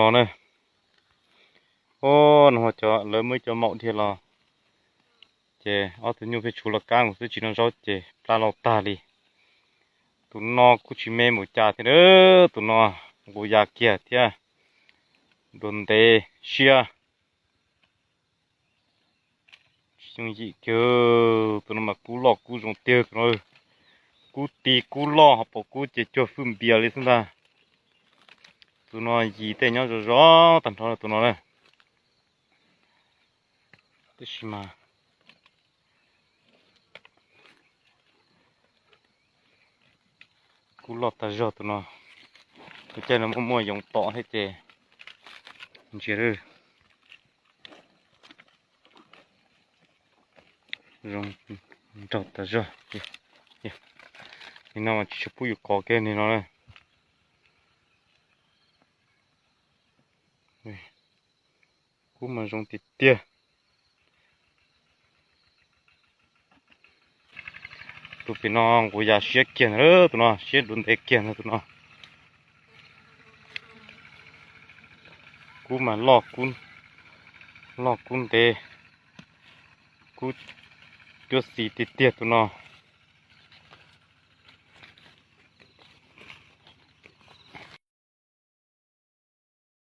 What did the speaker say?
Os na, o, no cov lawv muaj ib co maum dhia los, ces ob tug nyuj pheej tshuv los kab nkaus xwb, tsis noj zaub ces plab loj tag li. Tus no kuj tsis me npaum cas thiab, tus no nqus yas kiag thiab, dua ntev siab. Tsis yooj yim kiag, tus no mas kub loj kub zoo tiag tus no. Kub ti kub loj ho pom kub ces cuag fwj npias li xwb ntag. Tus no yim tej nyob zov zov tag nrho tus no na. Tab sis mas kub loj tag zog tus no. Tus caij no muaj muaj yoov tom thiab ces ntsia zoo nraug tas zog. Nim no mas tsis tshua pub yus kov kiag nim no na. Kub mas zoo tiag tiag. Tus pem no nqus yas siab kiag ntag, tus no siab dua ntev kiag ntag tus no. Kub mas loj kub ntev, kub cuab xis tiag tiag tus no.